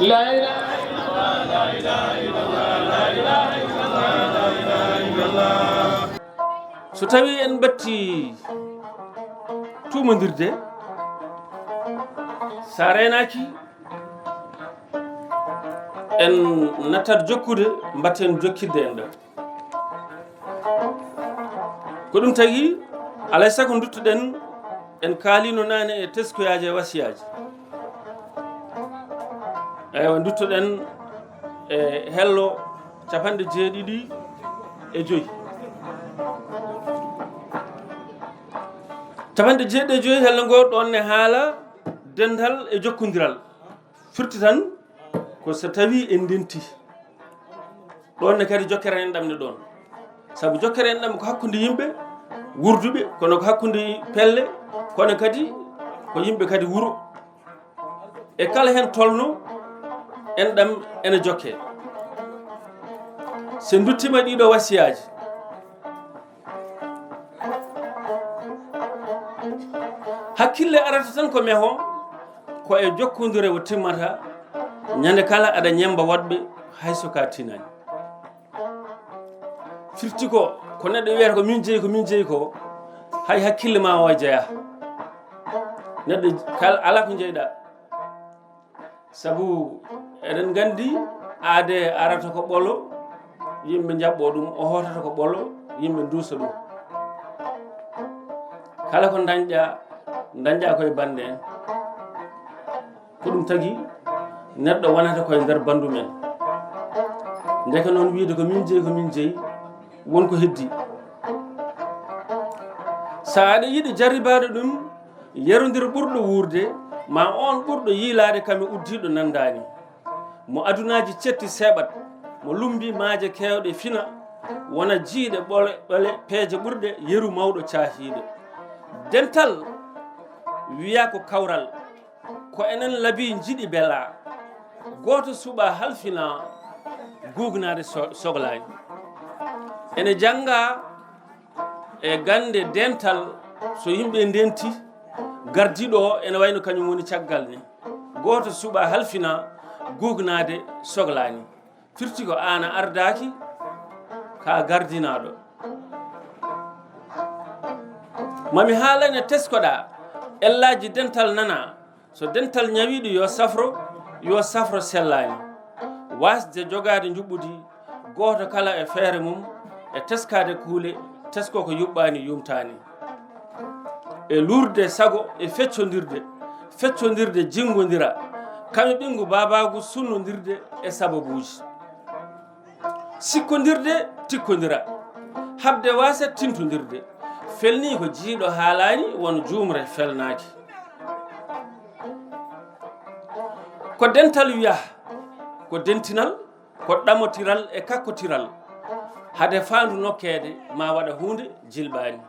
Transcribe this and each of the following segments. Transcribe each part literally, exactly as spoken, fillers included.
La ilaha illallah, la ilaha illallah, la ilaha illallah, la ilaha illallah. So tawi en batti tumondirde, sa renaki, en nattat jokkude, mbatten jokkidde en ɗo. Ko ɗum tagi, alay sago duttoɗen, en kaalino nane e teskoyaaji e wasiyaaji. Eywa, duttoɗen e hello capanɗe jeeɗiɗi e joyi. Capanɗe jeeɗiɗi e joyi hello ngo ɗon ne haala dental e jokkondiral. Firti tan ko so tawi en ndenti. Ɗon ne kadi jokkere en ɗam ne ɗon. Sabu jokkere en ɗam ko hakkunde yimɓe wurduɓe, kono ko hakkunde pelle, kono kadi ko yimɓe kadi wuro. E kala hen tolno, en ɗam ene jokke. So en duttima ɗiɗo wasiyaaji, hakkille arata tan ko meho, ko e jokkondire o timmata, ñande kala aɗa ñemba woɗɓe, hay so ka tinani. Firti ko, ko neɗɗo wiyata ko min jeyi, ko min jeyi ko, hay hakkille ma o jeya. Neɗɗo kal-, ala ko jeyɗa. Sabu eɗen nganndi aade arata ko ɓolo, yimɓe njaɓɓo ɗum, o hootata ko ɓolo, yimɓe nduusa ɗum. Kala ko dañƴa, dañƴa koye bannde en. Ko ɗum tagi neɗɗo wonata koye nder banndum en. Ndeke noon wiyde ko min jeyi, ko min jeyi, won ko heddi. So aɗa yiɗi jarribaade ɗum, yerondir ɓurɗo wuurde, ma on ɓurɗo yiilaade kam e uddiiɗo nanndaani. Mo adunaaji cetti seeɓat, mo lummbi maaje keewɗe fina, wona jiiɗe ɓole, ɓole peeje ɓurɗe yeru mawɗo caahiiɗo. Dental wiya ko kawral, ko enen labi njiɗi bela, gooto suɓa halfina, gugnaade so-, soglaani. Ene jannga e gannde dental, so yimɓe ndenti, gardiiɗo o ene wayno kañum woni caggal ni. Gooto suɓa halfina, gugnaade soglaani. Firti ko aan a ardaaki, ka gardinaaɗo. Mami haalane teskoɗa, ellaaji dental nana, so dental ñawiiɗo yo safro, yo safro sellaani. Waasde jogaade njuɓɓudi, gooto kala e feere mum, e teskaade kuule, tesko ko yuɓɓaani yumtaani. E luurde sago e feccondirde, feccondirde jinngondira, kami ɓinngu baabaagu sunnondirde e sababuuji. Sikkondirde, tikkondira, haɓde waasa tintondirde, felni ko jiiɗo haalaani, won juumre felnaaki. Ko dental wiya, ko dentinal, ko ɗamotiral e kakkotiral, hade faandu nokkeede ma waɗa huunde jilɓaani.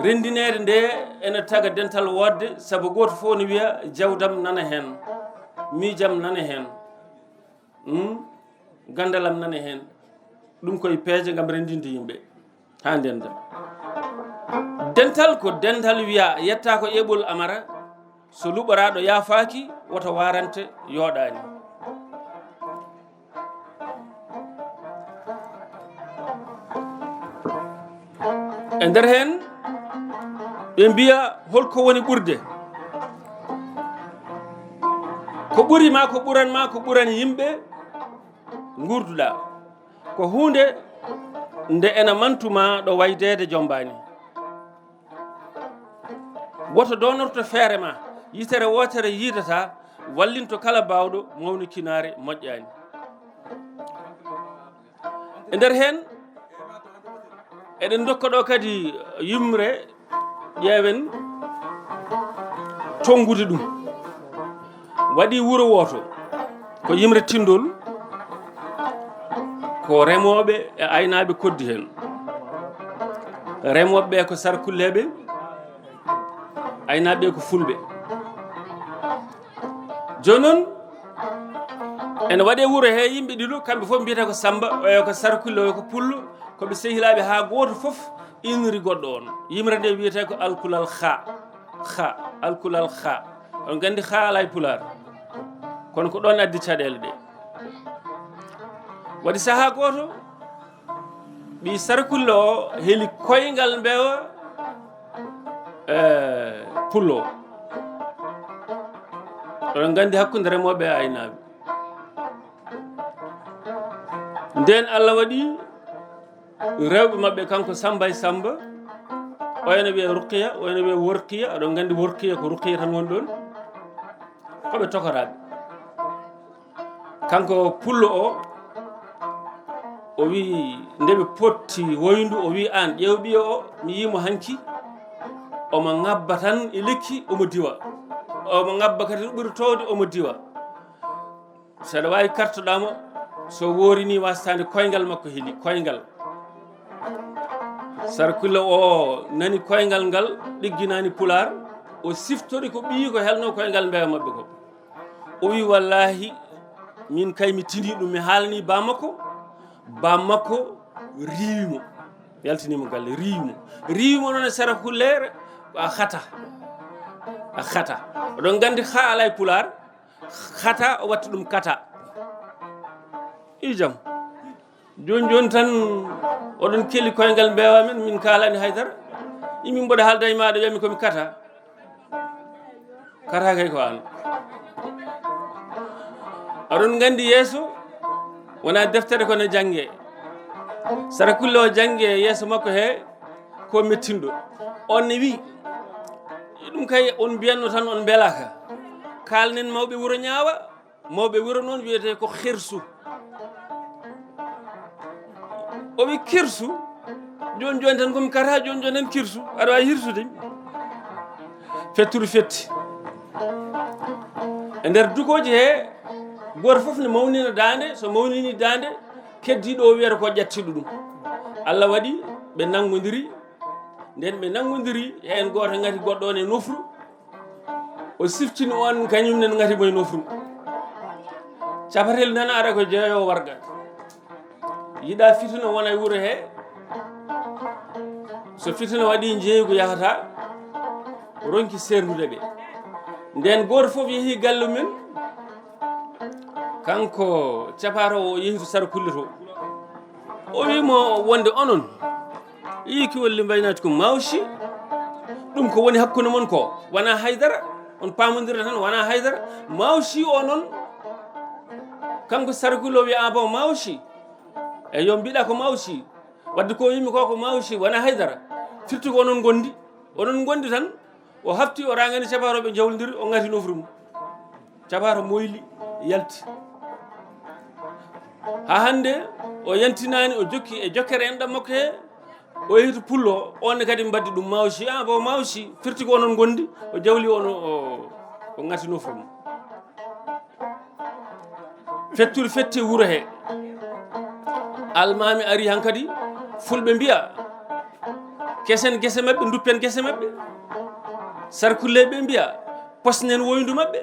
Renndineede nde ene taga dental woodde, sabu gooto fof ne wiya, "Jawdam nana heen, miijam nana heen, hmm, ganndalam nana heen." Ɗum koye peeje ngam renndinde yimɓe. Haa ndennda. Dental ko dental wiya yetta ko eɓol amara, so luɓoraaɗo yaafaaki, woto waarante yooɗaani. E nder heen, ɓe mbiya holko woni ɓurde? Ko ɓuri ma, ko ɓuran ma, ko ɓuran yimɓe nguurduɗaa. Ko huunde nde ena mantuma ɗo waydeede jombaani. Woto doonorto feere ma, yitere wootere yiidata, wallinto kala baawɗo, mawnikinaare moƴƴaani. E nder heen, eɗen ndokka ɗo kadi yumre, ƴeewen tonngude ɗum. Waɗi wuro wooto, ko yimre Tinndol, ko remooɓe e aynaaɓe koddi heen. Remooɓe ɓe ko Sarkulleeɓe, aynaaɓe ɓe ko Fulɓe. Jooni noon, ene waɗe wuro he yimɓe ɗiɗo, kamɓe fof mbiyata ko Samba, oya ko Sarkulle, oya ko Pullo, ko ɓe sehilaaɓe haa gooto fof inri goɗɗo on. Yimre nde wiyetee ko alkulal ha, ha, alkulal ha. On nganndi ha alaa e Pulaar. Kono ko ɗon addi caɗeele ɗe. Waɗi sahaa gooto, ɓii Sarakulle o heli koyngal mbeewa, eh, pullo o. Oɗon nganndi hakkunde remooɓe e aynaaɓe. Nden Allah waɗi rewɓe maɓɓe, kanko Samba e Samba, o ene wiyee Ruqiya, o ene wiyee Worqiya. Aɗon nganndi Worqiya ko Ruqiya tan woni ɗon. Ko ɓe tokoraaɓe. Kanko pullo o, o wi, nde ɓe potti woyndu, o wi, "Aan, ƴeew ɓiya o, mi yii mo hanki, omo ŋabba tan e lekki, omo diwa. Omo ŋabba kadi ɓuri toowde, omo diwa. Saɗa waawi kartoɗaa mo, so woori ni wastaande koyngal makko heli, koyngal." Sarakulle o nani koyngal ngal, ɗigginaani Pulaar, o siftori ko ɓiyi ko helno koyngal mbeewa maɓɓe ko. O wi, "Wallaahi, min kay mi tindii ɗum, mi haalanii baa makko, baa makko riiwi mo, yaltini mo galle, riiwi mo. Riiwi mo noon e Sarakulle, a xata, a xata." Oɗon nganndi xaa alaa e Pulaar, xata o watti ɗum kata. I jam. Jooni jooni tan oɗon keli koyngal mbeewa men, min kaalaani haydara. Imin mboɗo haalda e maaɗa, wiyami ko mi kata. Kata kay ko aan. Aɗon nganndi yeeso wonaa deftere, kono jannge. Sarakulle o jannge yeeso makko he ko mettinɗo. On ne wi, "Ɗum kay on mbiyanno tan on mbelaaka. Kaalnen mawɓe wuro ñaawa." Mawɓe wuro noon wiyetee ko xirsu. O wi, "Kirsu? Jooni jooni tan ko mi kata, jooni jooni tan kirsu. Aɗa waawi hirsude mi?" Fetturu fetti. E nder dukooji he, gooto fof ne mawnina daande, so mawnini daande, keddiiɗo o wiyata ko ƴattiiɗo ɗum. Allah waɗi ɓe nanngondiri. Nden ɓe nanngondiri, heen gooto ngati goɗɗo on e nofru. O siftini on, kañum nen ngati mo e nofru. Capatel nana ara ko jeeyo warga. Yiɗa fitina wona e wuro he. So fitina waɗi, njeeygu yahata, ronki serndude ɓe. Nden gooto fof yehi galle mum. Kanko capato o yehi to Sarakulle to. O wi mo wonde onon, ii ki wolli mbaynaati ko mawsi, ɗum ko woni hakkunde mon ko, wona haydara, on paamondira tan, wona haydara. Mawsi o noon, kanko Sarakulle o wi, "Ah bon, mawsi? E yo mbiɗa ko mawsi. Wadde ko yimmi ko, ko mawsi, wona haydara." Firti ko onon ngondi, onon ngondi tan. O hafti, o rangani capato, ɓe jawlidiri, o ngati nofru mum. Capato moyli, yalti. Haa hannde, o yantinaani, o jokki e jokkere enɗam makko he, o yehi to pullo, on ne kadi mbaddi ɗum mawsi, ah, bon, mawsi, firti ko onon ngondi, o jawli, on o, o ngati nofru mum. Fetturu fetti wuro he. Almaami ari hankadi, fulɓe mbiya, "Kesen gese maɓɓe, nduppen gese maɓɓe." Sarkulleeɓe mbiya, "Posnen woyndu maɓɓe."